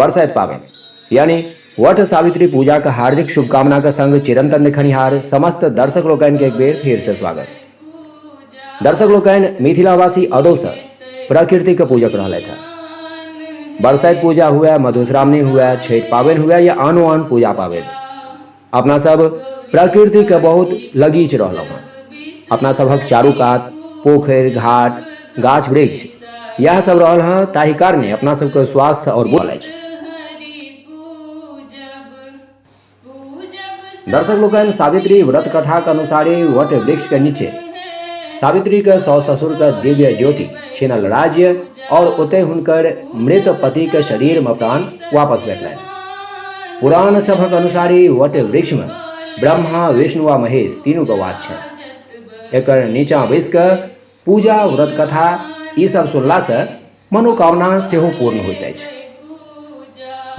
बरसाइत पाबनि यानी वट सावित्री पूजा के हार्दिक शुभकामना के संग चिरंतन देखनिहार समस्त दर्शक लोकनि के एक बेर फेर से स्वागत। दर्शक लोकनि, मिथिलावासी अदौ से प्रकृति के पूजक रहलथि हैं। बरसाइत पूजा हुए, मधुश्रावणी हुए, छठि पाबनि हुए या आनो आन पूजा पाबनि, अपना सब प्रकृति के बहुत लगीच रहलहुँ हँ। अपना सभक चारू कात पोखरि, घाट, गाछ वृक्ष इएह सब रहल हँ, ताहि कारणे अपना सबके स्वास्थ्य आओर बोल अछि। दर्शक लोकनि, सावित्री व्रत कथाक अनुसारे वट वृक्ष के नीचे सावित्री के सौ ससुर के दिव्य ज्योति छिनल राज्य और ओतय हुनकर मृत पति के शरीर में प्राण वापस भेटलनि। पुराण सभक अनुसारे वट वृक्ष में ब्रह्मा, विष्णु आ महेश तीनू के वास छनि। एकर नीचा बैस कऽ पूजा, व्रत कथा ई सब सुनला से मनोकामना सेहो पूर्ण होइत अछि।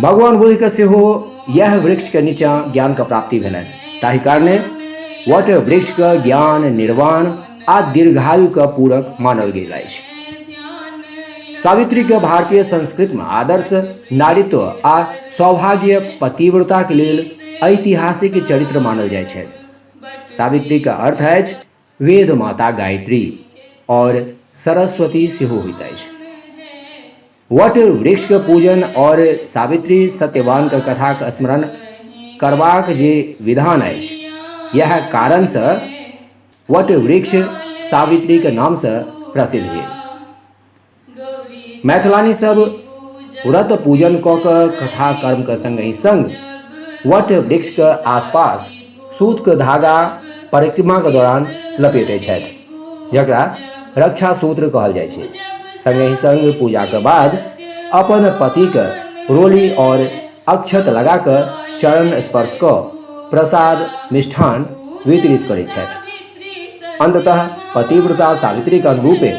भगवान बुद्ध के सेहो यह वृक्ष के नीचा ज्ञान के प्राप्ति भेलनि, ताहि कारणे वट वृक्ष के ज्ञान, निर्वाण आ दीर्घायु के पूरक मानल गेल अछि। सावित्री के भारतीय संस्कृति में आदर्श नारीत्व आ सौभाग्य पतिव्रता के लेल ऐतिहासिक चरित्र मानल जाइ छै। सावित्री के अर्थ अछि वेद माता गायत्री और सरस्वती सेहो होइत अछि। वट वृक्ष के पूजन और सावित्री सत्यवान के कथा के स्मरण करबाक जे विधान अछि, यह कारण से वट वृक्ष सावित्री के नाम से प्रसिद्ध भेल। मैथिलानी सब व्रत पूजन कऽ कऽ कथा कर्म के संगहि संग वट वृक्ष के आसपास सूत के धागा परिक्रमा के दौरान लपेटै छथि, जकरा रक्षा सूत्र कहल जाइ छै। संगहि संग पूजा के बाद अपन पति के रोली और अक्षत लगा कऽ चरण स्पर्श कऽ प्रसाद मिष्ठान वितरित करै छथि। अंततः पतिव्रता सावित्री के अनुरूपे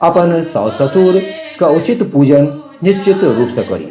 अपन साउस ससुर के उचित पूजन निश्चित रूप से करी।